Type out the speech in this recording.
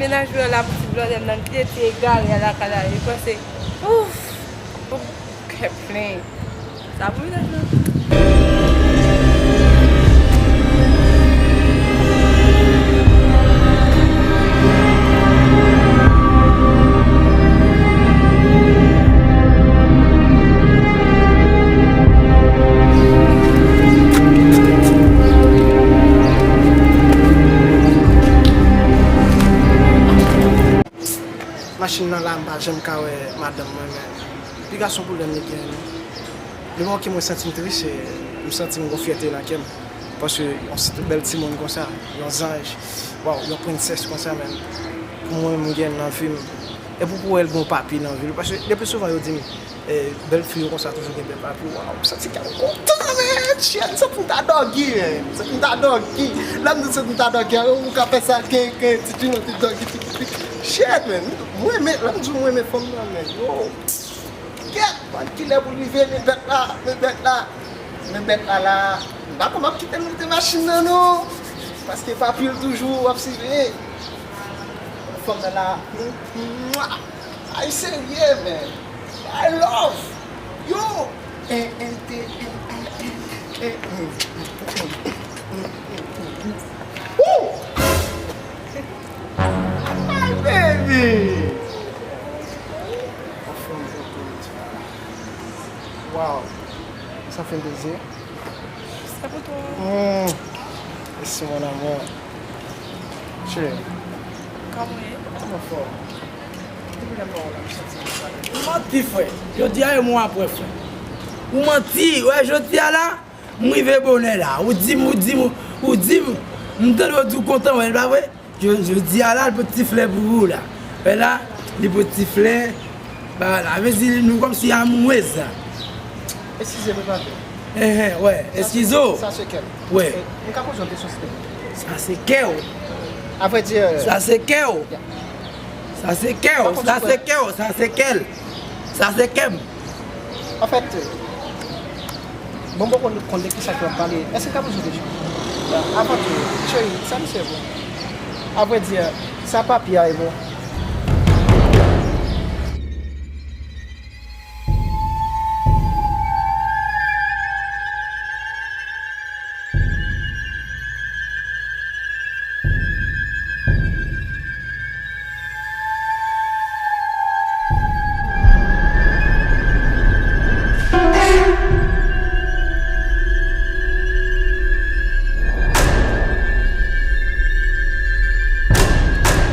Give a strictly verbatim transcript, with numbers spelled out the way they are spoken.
Mennaj mwen la, ti blòdè m nan, li te egare a lakay la, li panse, ouf, kè plen. Sa pou mennaj mwen. Machin nan la, m pa janm ka wè madanm mwen, men piga se yon pwoblèm li genyen, non. Depi yon ke mwen santi m tris, e m santi m gon fyète nan kè m. Paske yon si bèl timoun konsa, yon zanj, waw, yon prensès konsa, men pou mwen, m gen nan vi m. E pou, pou wè l gon papi nan vi l. Paske depi souvan yo di m, e, bèl fi yo konsa toujou gen bèl papi. Waw, m santi kè m kontan, men. Shit, m santi m ta dògi, men. M santi m ta dògi. Lè m di m santi m ta dògi, a, ou ka fè sa, gen, gen, ti, ti, ti dògi, ti, ti, ti. Shit, men. Mwen, men, lè m di w mwen, men fanm nan, men. Yo. Kèt, man, kilè pou l rive, men bèt la, men bèt la, men bèt la la. M pa konn ap kite l monte machin nan, non. Paske papi l toujou ap siveye. Fanm nan la, mwa. Ay serye, men. Ay love. Yo. N N T N A N. Woo! Ay, baby! Anfen, m kontan. Wow. Ça fait plaisir. C'est pour toi. Mm. Merci, mon amour. Chérie. Kòman w ye? Kòman fò? Depi lè m wè w la, m santi m pale. Ou manti, frè. Jodi a, e mwen apre, frè. Ou manti. Wè, jodi a la, m rive bonè la. Ou di m, ou di m, ou di m, m tande w di w kontan wè l, pa vre? Jodi a la, li pot ti flè pou ou la. Wè la, li pot ti flè. Ba la, vle di nou kòmsi amourèz la. Eskize m, papa. Enhen, wè, eskize w. Sa se kè l. Wè. E, m ka poze yon kesyon, silvouplè? Sa se kè w. A vrè di, sa se kè w. Ya. Sa se kè w. Sa se kè w. Sa se kè l. Sa se kè m. Anfèt, bon, m poko konn de kisa ke w ap pale. Èske m ka poze w kesyon? Avan tou, cheri, sa misye bon? Avrèdi, sa papi a e bon?